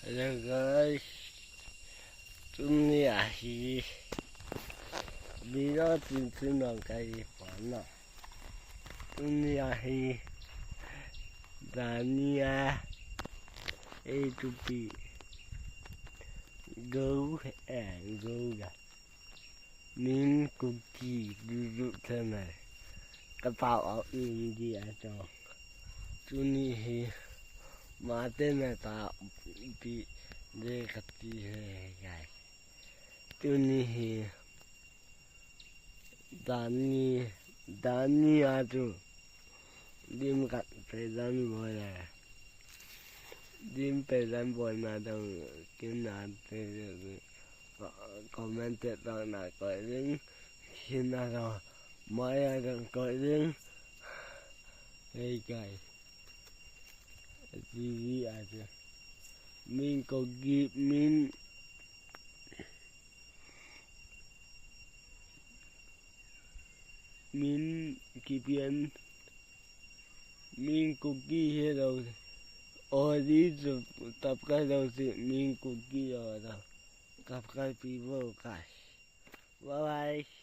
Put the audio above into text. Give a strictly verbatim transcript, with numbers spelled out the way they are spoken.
Hello guys, tuni ahi video chin chin nong kai pana. Tuni ahi dania A to B go and go ga. Min kuki dudu themai. Ka tao au in di a chong. Tuni hi mate na ta pi de kati he gai. Tuni hi dani dani a tu dim kat pe dan boy la. Dim pe dan boy na dong kin na pe comment te dong na ko ring. Kin na dong mai a dong ko ring. Hey guys. G G a tu. Min ko gi min min kipian min kuki he lo. Odi tu tap kai lo si min kuki o lo. Tap kai pi bo kai. Bye bye.